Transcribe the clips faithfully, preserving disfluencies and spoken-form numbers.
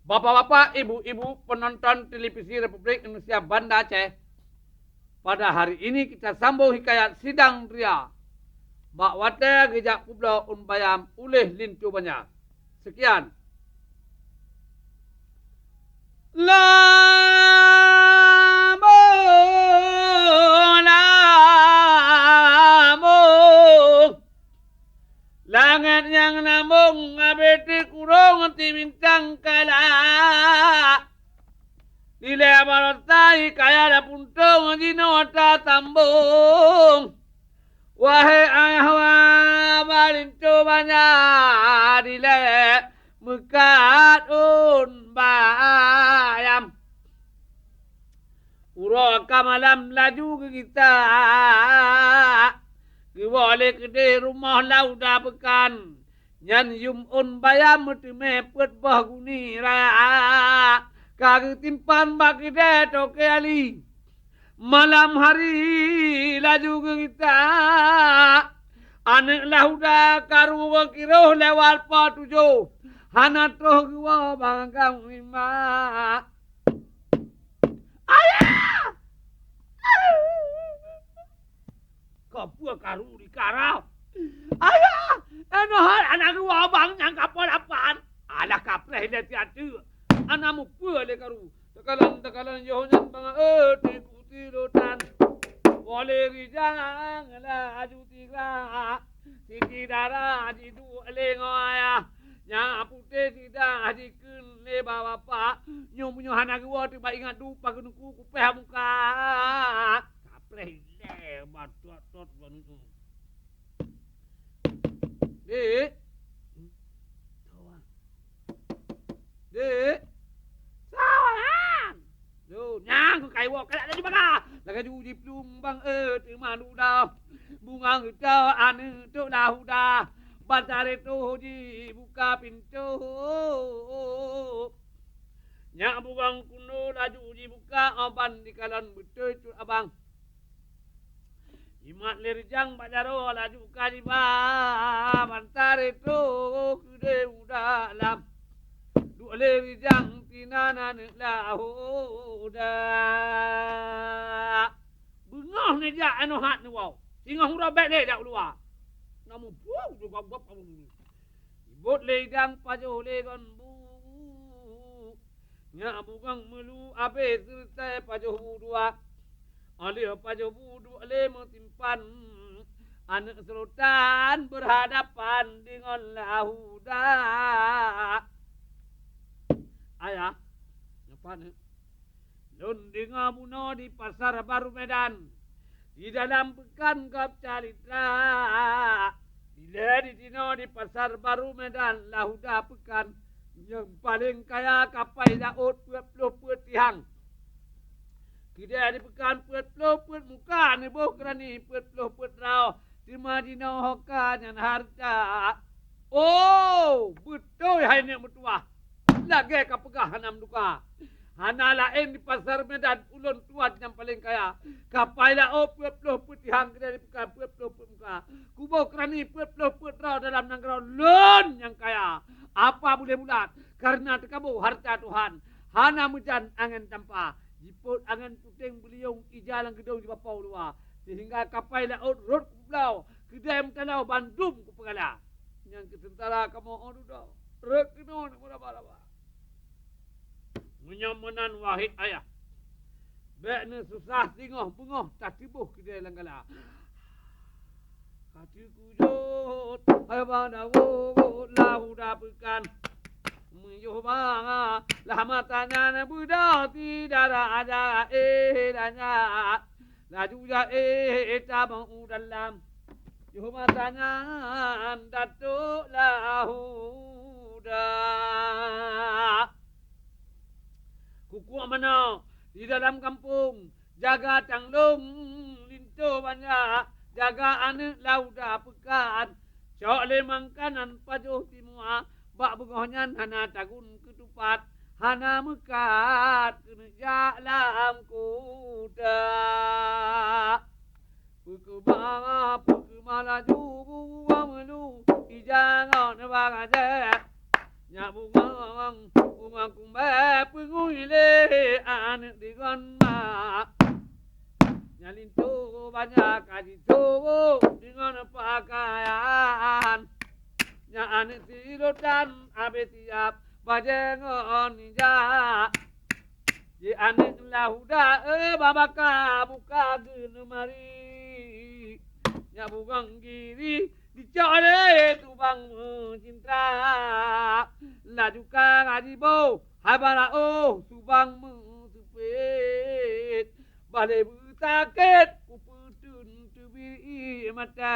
Bapak-bapak, ibu-ibu, penonton televisi Republik Indonesia Banda Aceh, pada hari ini kita sambung hikayat Sidang Ria bak watée geujak peubloe ôn bayam uléh linto banyak. Sekian. Lamong, lamong. Langét nyang namong abéh teukurong ti bintang kala. Dilée barotai kaya da puntong jinoe tatambong. Wahé ayah wa balinto banyak dilée meukat ôn bayam. Uroe ka malam laju geugisa, geuwoe lé keudeh rumoh Lauda Peukan. Nyan yum ôn bayam meuteumé peuet boh guni raya ka geutimpan bak keudée toke Ali. Malam hari laju geugisa, aneuëk Lauda karu geukiroh lewat po tujoh, hana troh geuwoe bang gam lima. Ayah! Ka peue karu di kara? Ayah! Enoh hai anak geuwa abang nyang ka po lapan. Alah kapreh lé tiatu. Anak mupeue lé karu. Teukalon-teukalon yoh nyan bang, eh, tiku tirotan. Boleh rijang laju tiga. Siti dara jiduek lé ngon ayah. Nyang putéh sida jikheun lé ba bapak. Nyoe meunyoe hana geuwoe teuba ingat duek pageue nuku kupéh muka. Kapreh ilée ba tot-tot ba nuku. Dek. Dek. Sawan. Lo, nyang keu kaiwoe kalak laju baka. Lagaju jiplueng bang, eh, teuma duda. Bunga geuta aneuëk tok Lauda. Bansa retoh jibuka pintoe. Nyak bugong kuno laju jibuka aban dikalon beutôi cut abang. Jimat lé rijang bak jaroe laju ka jiba bansa retoh keudeh u dalam. Duek lé rijang tinan aneuëk Lauda. Beungoh neujak anoe hat neuwoe. Singoh uroe bék lé jak u luwa. Namun puh juga gob kamu. Ibot lé idang pajoh lé gon bu. Nyak bugong meulu abéh seureusai pajoh bu dua. Aleuh pajoh bu dua lé meusimpan. Aneuëk seulotan beurhadapan deungon Lauda. Ayah, nyoe pat, eh? Lôn deungoe bunoe di Pasar Baru Medan, di dalam peukan gob calitra. Dilée di sinoe di Pasar Baru Medan, Lauda Peukan, nyang paleng kaya kapai laôt peuet ploh peuet tihang. Keudée di peukan peuet ploh peuet muka, neuboh keurani peuet ploh peuet droe, teuma jinoe hoka nyan hareuta. Oh, beutôi hai nyoe meutuwah! Lagée ka peugah hana meuduka. Hana laén di Pasar Medan ulôn tuan nyang paleng kaya. Kapai laôt peuet ploh peuet tihang keudée di peukan peuet ploh peuet muka. Kuboh keurani peuet ploh peuet droe dalam nanggroe lôn nyang kaya. Apa boleh bulat? Kareuna teukaboh hareuta Tuhan. Hana meujan angén tampa. Jipot angén puténg beuliyong ija lam geudong jibapoe luwa. Seuhingga kapai laôt rhot kubloe, keudée meutalao bandum kupeugala. Nyang keu seutara kamoe óh dudoe, rhot keunoe neuk meuraba-raba. Meunyoe meunan wahé ayah, bék neususah singoh beungoh tateuboh keudée lam gala. Ka teukujot hai bang Dawud Lauda Peukan. Meuyuh bang lah mata nyan beudôh di dara aja, eh, danya. Laju ja, eh, tabang u dalam. Yoh masa nyan Datuk Lauda. Kukuak manoe di dalam kampung, jaga tanglong linto banyak, jaga aneuëk Lauda Peukan. Cok lé makanan pajoh timua, bak beungoh nyan hana tagun keutupat, hana meukat keuneuk jak lam kuta. Peukeumah, peukeumah laju buwa meulu, ija ngon bang Ajek. Nyak bungong, bungong kumbé peungui lé aneuk deungon mak. Nyak linto banyak ka jitôk deungon pakaian. Nyak aneuk silotan abéh siab bajée ngon ija. Di aneuk Lahuda, eh, babaka buka geuneumari. Nyak bungong giri dicok lé tubang meucinta. Laju ka jiboh haba raôh tubang meuseupet. Bah lé beusakét kupeuteun teubiet mata.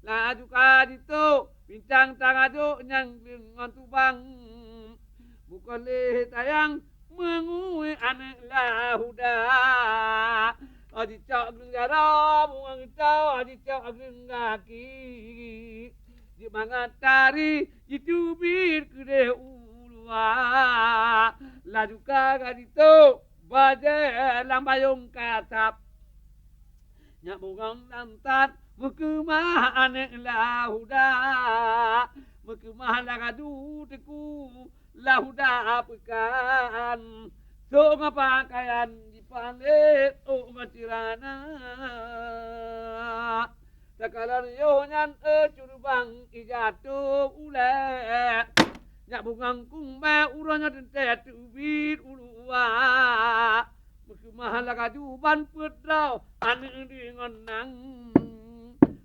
Laju ka jitôk bintang tarajôk nyang gleueng ngon tubang. Bukon lé tayang meungui aneuk Lahuda. Oh, jicok gleueng jaroe, bungong geuto, oh, jicok gleueng gaki. Jeuet mangat tari jiteubiet keudeh u luwa. Laju ka jitôk bajée lam bayong kasab. Nyak bungong lam that meukeumah aneuk Lahuda. Meukeumah laju teungku Lahuda peukan. Sôk ngon pakaian jipalét ôk ngon ceurana. Takalon yoh nyan, eh, curubang ija tôp ulée. Nyak bungong kumbé uroe nyoe teuntée teubiet u luwa. Meukeumah lagaju ban peuet droe aneuk deungon nang.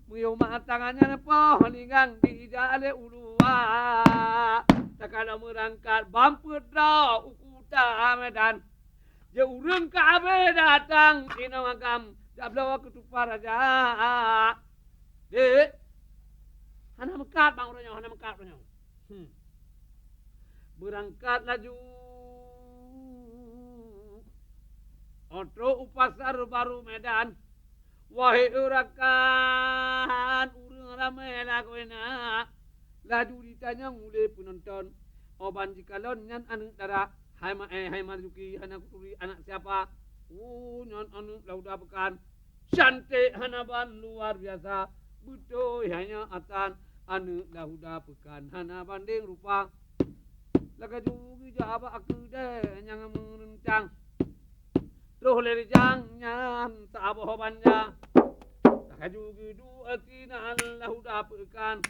Meuyuem mata nyan poh lingang di ija lé u luwa. Takalon meurangkat ban peuet droe u kuta Medan. Jeuet ureuëng ka abéh datang inong agam jak bloe keutupat raja. Dek, hana meukat bang uroe nyoe, hana meukat uroe nyoe. Hmm. Beurangkat laju. Trok u pasar baru Medan. Wahé rakan, ureuëng ramé lagoena. Laju jitanyong ulé peunonton, "Oh ban jikalon nyan aneuk dara, hai Maé, hai Marzuki, hana kuturi anak siapa?" "Oh, nyan aneuk Lahuda Peukan. Cantik hana ban luar biasa. Beutôi hanya atan aneuk Lahuda Peukan, hana bandeng rupa." Lagaju geujak bak keudée nyang meureuncang. Troh lé rijang nyan saboh banja. Lagaju geuduek sinan Lahuda Peukan.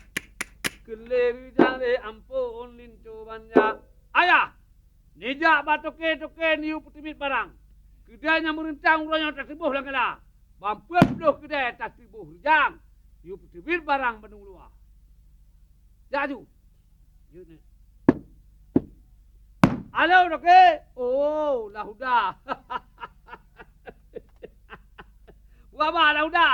Keu lé rijang lé amphon linto banja. "Ayah, nijak bak toke-toke niyue peuteubiet barang. Keudée nyang meureuncang uroe nyoe tateuboh lam gala. Ban peuet ploh keudée tateuboh rijang. Yue peuteubiet barang bandum luwa." Jak ju. Jeuet nyoe. "Halo, toke." "Oh, Lahuda." "Wabah Lahuda."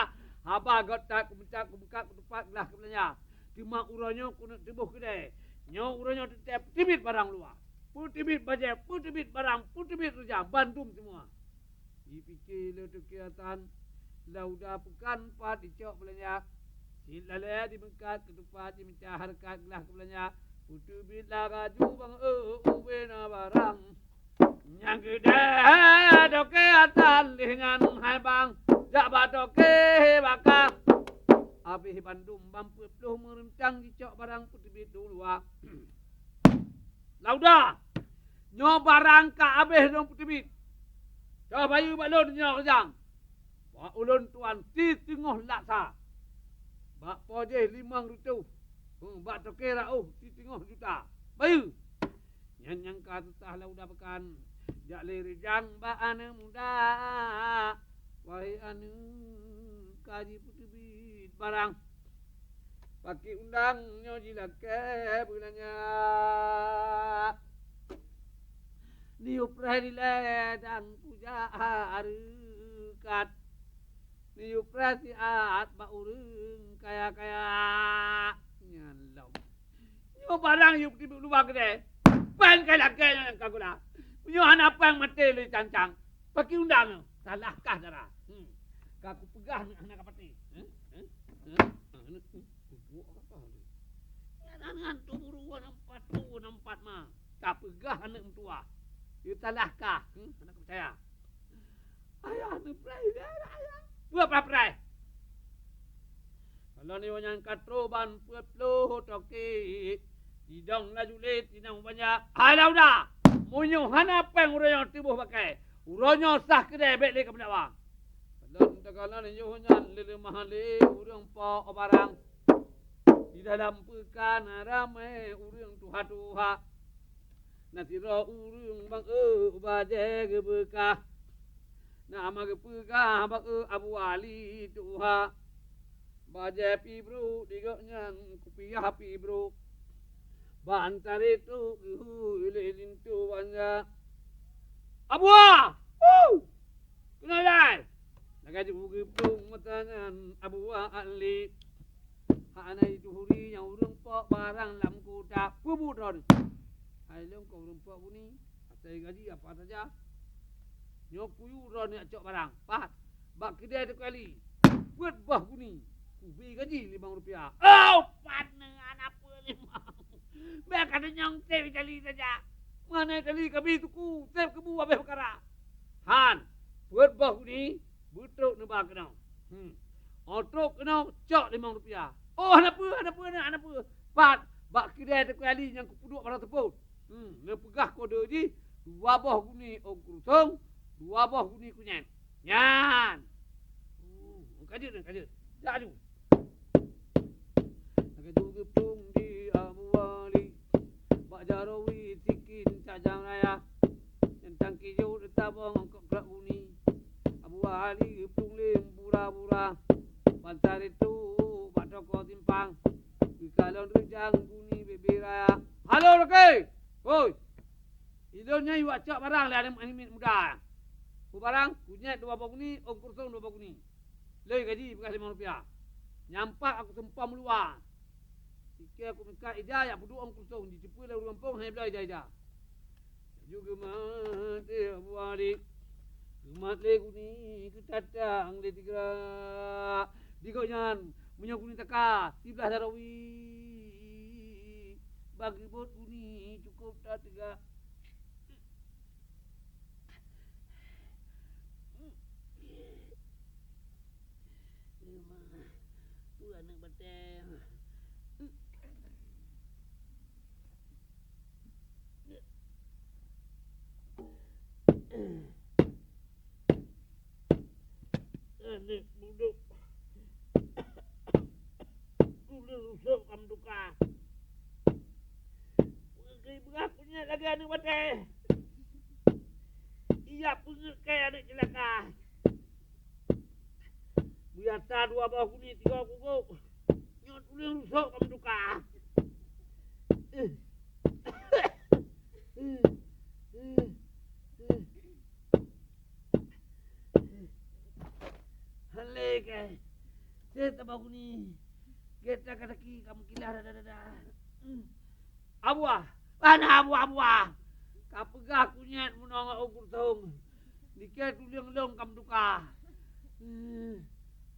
"Haba göt that, kumeucak, kumeukak, kutupat glah keu beulanja. Teuma uroe nyoe keuneuk teuboh keudée. Nyoe uroe nyoe teuntée peuteubiet barang luwa. Peuteubiet bajée, peuteubiet barang, peuteubiet rijang, bandum seumua." Jipike lé toke atan, Lahuda Peukan pat jicok beulanja. Cit lalée jimeungkat keutupat jimeucah hareukat glah keu beulanja. Peuteubiet lagaju bang, eh, ubena barang. Nyang keudeh toke atan lheueh nyan hai bang, jak bak toke baka. Abéh bandum ban peuet ploh meureuncang jicok barang peuteubiet u luwa. "Lahuda, nyoe barang ka abéh lôn peuteubiet. Toh bayeue bak lôn nyoe rijang. Bak ulôn tuan siteungoh laksa. Bak po jéh limong reutôh. Bak toke raôh siteungoh juta. Bayeue." Nyan nyang ka susah Lahuda Peukan. Jak lé rijang bak aneuk muda. "Wahé aneuk, ka jipeuteubiet barang. Pakri undang nyoe jilakée beulanja. Niyue preh dilée dan kujak hareukat. Niyue preh siat bak ureuëng kaya-kaya." Nyan lom. Nyoe barang yue peuteubiet u luwa keudée. Péng ka lakée nyoe nyang ka gula. Meunyoe hana péng maté lé cancang. Pakri undang nyoe. Salah kah dara. Hmm. Ka kupeugah nyoe hana ka patéh. Heh? Heh? Heh? Heh? Heh? Heh? Nyan, nyan, nyan, tu buru aneuk empat, tu aneuk empat ma. Ka peugah aneuk meutuwah. Yue salah kah. Hmm? Hana ka peucaya. Ayah neupreh ilée, ayah. Peue pah preh? Kalau nyoe nyang ka troh ban peuet ploh toke, Sidong laju lé tinang banja, "Hai Lauda! Meunyoe hana péng uroe nyoe tuboh bak kèe, uroe nyoe sah keudè bèk lé kapeudakwa." Padahai takalon yoh nyan lé leumah lé ureuëng po barang. Di dalam peukan ramé ureuëng tuha-tuha. Na sidroe ureuëng bang eu bajée geubeukah. Nama geupeugah bak Abu Ali tuha. Bajée pih brok di gobnyan, kupiah pih brok. Ban taré trok geuhôi lé linto banja. "Abu A! Hu! Keunoe ilai!" Lagée jeuet geuplong mata nyan Abu A Ali. Hana jituhuri nyang ureuëng pok barang lam kuta. Peubuet droeneuh. Hai lôn kon ureuëng pok guni. Asai gaji apa saja. Nyoe kuyue droeneuh jak cok barang. Pat? Bak keudè Teungku Ali. Peuet boh guni. Kubi gaji limong rupiah. Oh, pat neu hana peue limong. Bèk ka teunyong tép Itali saja. Mana Itali kabi tuku, tép keubu habéh peukara. Han, peuet boh guni, beutrok neuba keunoe. Hmm. Oh trok keunoe, cok limong rupiah. Oh, hana peue, hana peue, hana peue. Pat, bak keudè Teungku Ali nyang kupeuduek bak teupon. Hmm, neupeugah kode jih, dua boh guni ôn kurusong, dua boh guni kunyét. Nyan. Hmm, ka jeuet, ka jeuet. Jak laju. Lagée geuplong di Abu Ali, bak jaroe wie sikin tajam raya. Nyang tangki jeuet tabong kok krak guni. Abu Ali geuplong lé bura-bura. Ban taré trok bak toko simpang. Geukalon reujang guni bebe raya. "Halo, Roke! Hoi! Ilôn nyan yue cok barang lé aneuk miet muda. Peue barang? Kunyét dua boh guni, ôn kurusong dua boh guni. Lheueh gaji peugah limong rupiah. Nyang pat aku seumpom meuluwa. Ikeu aku meukat ija jak peuduek ôn kurusong, jiteupeue lé ureuëng gampông hana bloe ija-ija." Laju geumat lé Abu Ali. Geumat lé guni geutatang lé tigra. Di gobnyan, meunyoe guni taka, siblaih jaroe wie. Bak geubeuet guni cukôp that teuga. Peue aneuk batée. Aneuk budok. Ulôn rusok ka meutuka. Peugah kunyét lagée aneuk batée. Iya peungeuet kée aneuk ceulaka. Biasa dua boh guni tiga kugok. Nyoe tuleueng rusok ka meutuka. Hale kée. Sét taba guni. Gét takataki ka meukilah dada-dada. Abuah, hana abuah-abuah. Ka peugah kunyét meunoe ngon ôn kurusong. Dikée tuleueng lôn ka meutuka.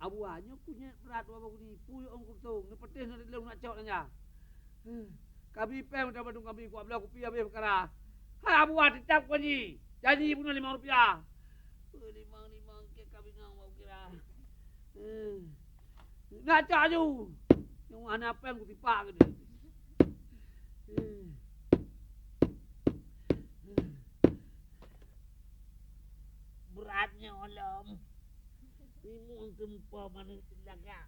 Abuah, nyoe kunyét brat dua boh guni. Pui ôn kurusong, neupeuteh ngon lôn nak cok nyan. Kabi péng meutabadong kabi kuat bloe kupi habéh peukara. Hai abuah, teutab kujanji. Janji bunoe limong rupiah. Limong-limong kée ka bingong bak kira. Nak cok aju. Nyang hana péng kutipak keu dia. Brat nyoe lom. Timun teumpa manis lagak.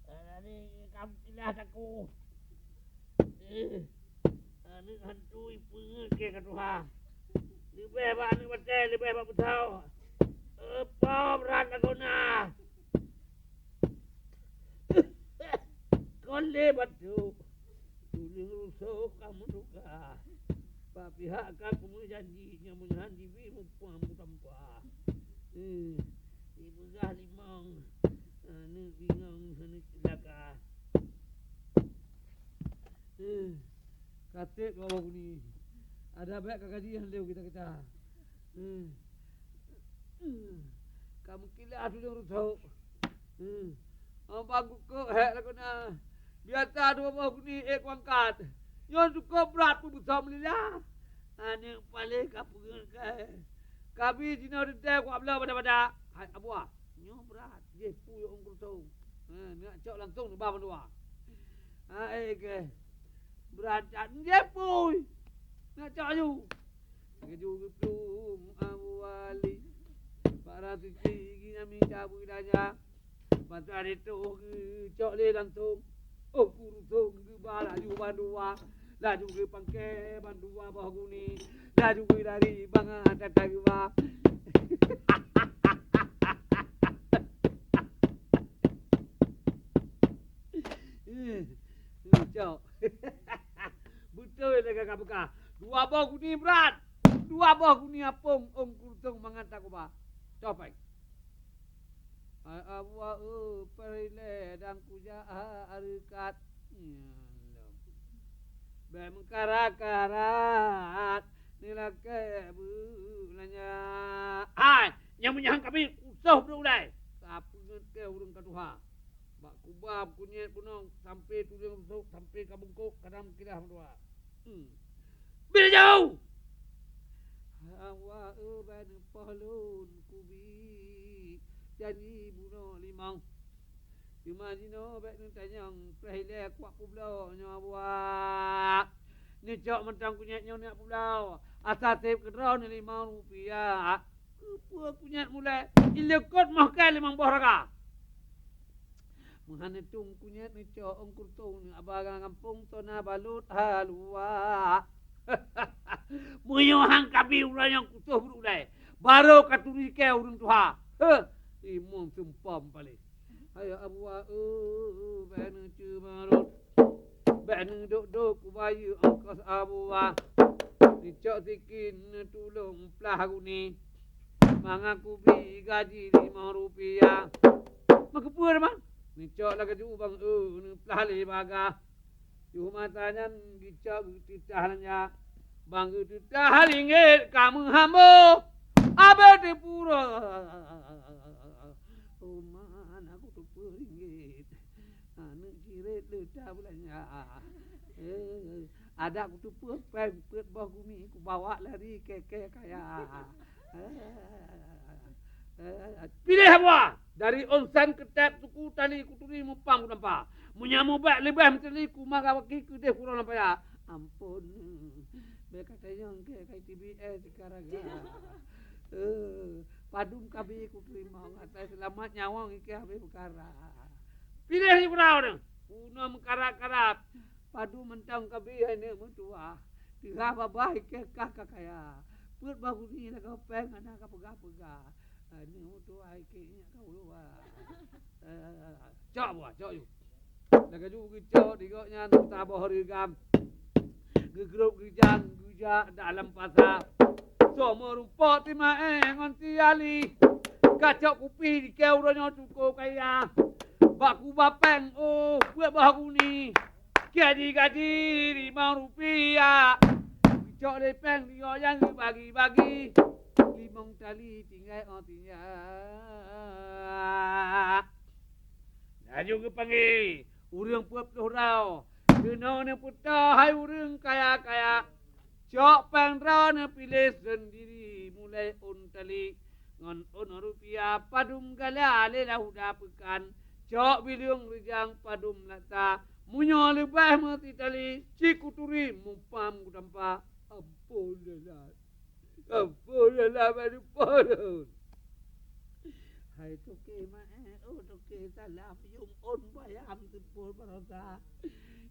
Tadi kamu kilah aku. Aneuk hantu ipeungeuet kée ka tuha. Leubeh bak aneuk batée, leubeh bak beusawa. Apa brat lagoena? Kon lé bacut. Tuleueng rusok ka meutuka. Bak pihak ka kumeujanji nyang meunan jibi muphom meutampa. Ipeugah limong. Aneuk bingong, aneuk cilaka. Ka sép dua boh guni. Ada bék ka gaji han lé gita-gita. Ka meukilah tuleueng rusok. Amba gukok hék lagoena. Biasa dua boh guni ék kuangkat. Nyoe cukôp brat peubeusom lila. Aneuk paléh ka peungeuet kée. Kabi jinoe teuntée kuak bloe bada-bada. Hai Abuwa, nyoe brat, jih pui ôn keureuthong. Ha, neuk cok langsong neuba bandua. Ha, eh, ke. Brat that jih pui. Neuk cok aju. Geujok geuplueng Abuwa lé. Para suci geunyami cabui danya. Masa ditôh geucok lé langsong. Oh, keureuthong geuba laju bandua. Laju geupangke bandua boh guni. Laju geulari bangai tata geuba. Cok. Beutôi lagèe ka peugah. Dua boh guni brat. Dua boh guni apong ôn keureuthong mangat takuba. Cok, pai. Hai Abuwa, eu, peureulèe dan kujak ha-, hareukat. Ya Allah. Bèk meukarat-karat, neulakèe beulanja. Hai, nyang meunyoe han kabi, kusoh beudôh ulèe. Ka peungeut keu ureueng ka tuha. Bak kuba kunyét bunoe, sampoe tuleueng rusok, sampoe ka bungkôk, kadang meukidah meudua. Hmm. Bila jauh! Hawa, eu, bèk neupoh lôn kubi, janji bunoe limong. Teuma jinoe bèk neutanyong, preh ilèe kuak peubloe nyoe Abuwa. Neucok mantong kunyét nyoe neujak peubloe. Asa sép keudroe neuh limong rupiah. Keupeue kunyét mulai? Ilekot moh kèe limong boh raga. Meuhan neutueng kunyét neucok ôn keureuthong, aba gampông sona balot haluwa. Meunyoe han kabi uroe nyoe kusoh beudôh ulèe, barô ka turi kèe ureueng tuha. Heh, limong seumpom paléh. Hai Abuwa, eu, bèk neuceumarot. Bèk neudok-dok kubayeue ongkos Abuwa. Neucok sikin neutulông plah guni. Mangat kubi gaji limong rupiah. Meukeupeue teuma? Neucok lagèe ju bang, eu, neuplah lé bagah. Yoh masa nyan geucok geuteutah lanja. Bang geuteutah linggit ka meuhambo. Abéh teupuro. Oh, man, aku teupeu linggit. Aneuk cirét le ta beulanja. Eh, adak kuteupeu péng peuet boh guni, kubawa lari kèe-kèe kaya. Eh, eh, piléh Abuwa! Dari ôn sèn keutép suku tali kuturi mupam kutampa. Meunyoe mubèk leubeh meutali kumaka waki keudeh kurang lam paya. Ampôn, bèk katanyong kèe ka T B S sekarang. Eh, padum kabi kuteurimong, asai seulamat nyawöng ikèe habéh peukara. Piléh lé uroe nyoe, bunoe meukarat-karat, padum mantong kabi hai neuk meutuwah. Teuhah babah ikèe kah ka kaya. Peuet boh guni lagoe péng hana ka peugah-peugah. Hai neuk meutuwah ikèe nyak ka uluwa. Eh, cok Abuwa, cok yu. Lagèe ju geucok di gobnyan saboh reugam. Geugrôp geujang geujak dalam pasa. Soe meurumpok timaé ngon si Ali. Kacok kupi di kèe uroe nyoe cuko kaya. Bak kuba péng, oh, peuet boh guni. Kèe jigaji limong rupiah. Geucok lé péng di gobnyan geubagi-bagi. Limong tali tinggai, oh, tinggai. Laju geupanggé ureueng peuet ploh droe. Keunoe neupeutoh hai ureueng kaya-kaya. Cok péng droeneuh piléh seundiri mulai ôn tali ngon ôn rupiah padum gala lé lahuda peukan. Cok bileueng reujang padum lata. Meunyoe leubeh meusitali, cit kuturi mupam kutampa. Ampôn lé Allah. Ampôn lé Allah, bak lupa lôn. Hai toke maé, oh toke salam, yum ôn bayam teupeu barosa.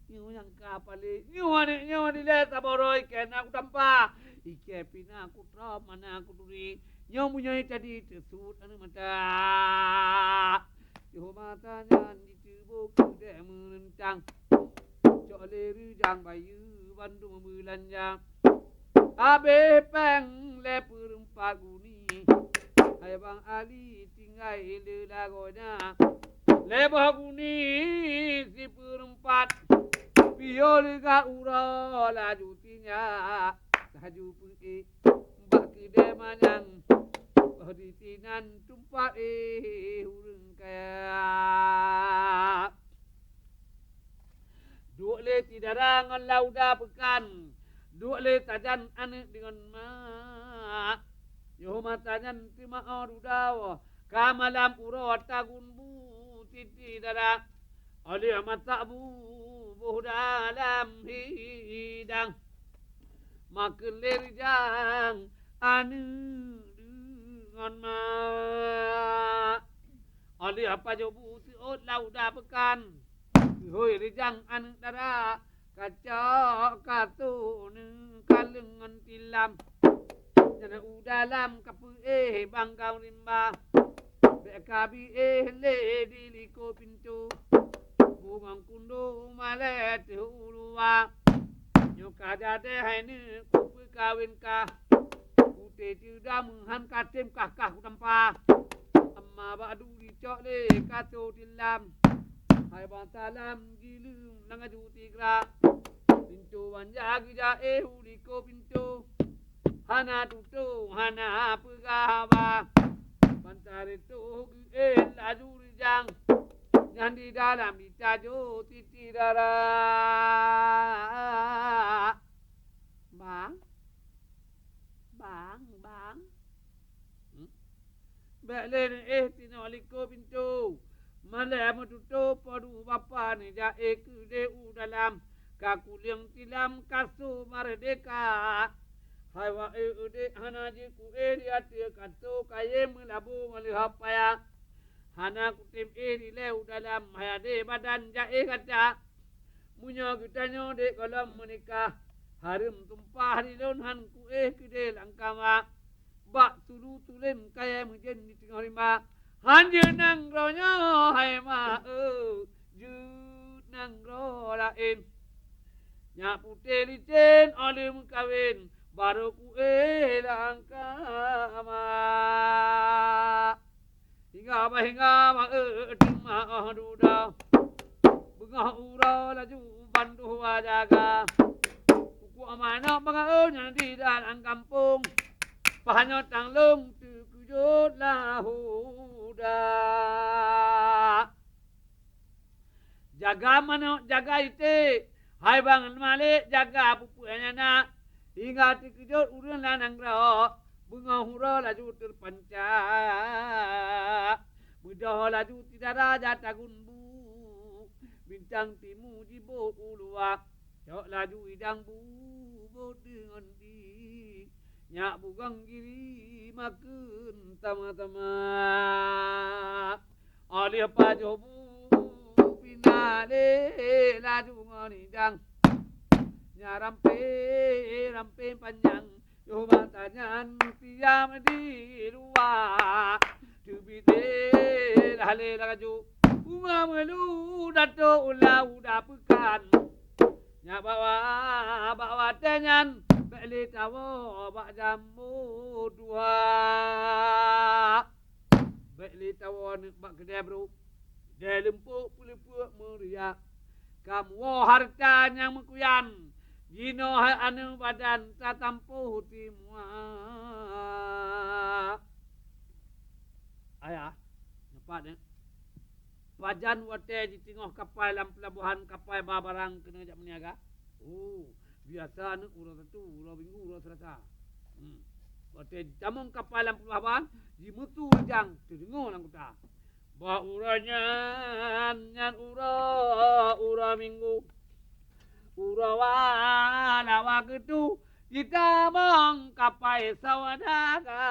Nyoe nyang ka paléh, nyoe aneuk nyoe dilèe saboh droe kèe na kutampa. Ikèe pih na kutrok, mana kuturi. Nyoe meunyoe tadi teusuet aneuk mata. Yoh masa nyan jiteubiet keudeh meureuntang. Cok lé reujang bayeue bandum beulanja. Abéh péng lé peureumpat guni. Hai Bang Ali tinggai lé lagoe na. Lé boh guni sipeureumpat. Piôh leugat uroe laju tinyak. Laju peuék bak keudè manyang. Boh di sinan teumpat éh ureueng kaya. Duek lé syedara ngon lahuda peukan, duek lé sajan aneuk deungon mak. Yoh masa nyan teuma oh dudoe, Ka malam uroe tagun bu Siti Dara, oleh masak bu boh dalam hidang. Makheun lé Rijang aneuk deungon ma. Oleh pajoh bu seuôt lauda peukan. Hôi Rijang aneuk dara, kacok katô neukaleueng ngon tilam. Nyan u dalam kapeuéh bangkau rimba. Bék kabi éh lé di likô pintoe. Bungong kundong malée teuh u luwa. Nyoe ka jadéh hai neuk kupeukawen kah. Ute ceuda meuhan ka tem kah-kah kutampa. Amma bak duri cok lé katô tilam. Hai bang salam jileueng lam aju tigra. Pintoe banja geuja éh u likô pintoe. Hana tutoe, hana peugah haba. Bansa reutôh geuéh laju Rijang. Nyan di dalam jitajo Siti Dara. Bang, bang, bang. Hmm? Bék lé neuéh tinoe likô pintoe. Malée meututoe padum bapa neuja éh keudéh u dalam. Ka kulieng tilam kasô merdeka. Hai wa éh udép hana jikuéh di ateueh kasô kayém meulabu ngon leuhop paya. Hana kutem éh dilée u dalam hai adé badan ja éh gata. Meunyoe geutanyoe dék gohlom meunikah, hareuem tumpah di lôn han kuéh keudéh lam kama. Bak sulu tulém kayée meujén di teungoh rimba. Hanjeuet nanggroe nyoe hai ma eu, jeuet nanggroe laén. Nyak putéh licén óh lheueh meukawen, barô kuéh lam kama. Hingga bah hingga ma eu teuma óh dudoe. Beungoh uroe laju bandua jaga. Kukuak manok bangaeu nyan di dalam gampông. Pahanyoe tanglông teukeujot lahuda. Jaga manok, jaga iték. Hai bang Malik, jaga pupuk nyana. Hingga teukeujot ureuëng lam nanggroe, beungoh uroe laju teupanca. Beudôh laju Siti Dara ja tagun bu. Bintang timu jibôh u luwa. Cok laju idang bu, bôh deungon di. Nyak bugong giri makheun sama-sama. Óh lheueh pajoh bu pina lé laju ngon idang. Nyan rampé, rampé panyang, yoh mata nyan siam di luwa. Teubiet lé lah lé laju, bunga meulu dato ulau dapeukan. Nyak bak wa-, bak watée nyan, bék lé tawoe bak jambo tuha. Bék lé tawoe neuk bak keudée brôk, keudée lumpok peuleupeuk meuriak. Kamoe hareuta nyang meukuyan, jinoe hai aneuk badan tatampoh timua. Ayah, nampak nyoe? Pajan watée jiteungoh kapai lam peulabohan, kapai ba barang keuneuk jak meuniaga? Oh, biasa nyoe uroe Sabtu, uroe Minggu, uroe Seulasa. Hmm. Watée jitamong kapai lam peulabohan, jimeusu Rijang, teudeungoe lam kuta. Bah uroe nyan, nyan uroe, uroe Minggu. Uroe wa, lawa keutu, jitamong kapai saudaga.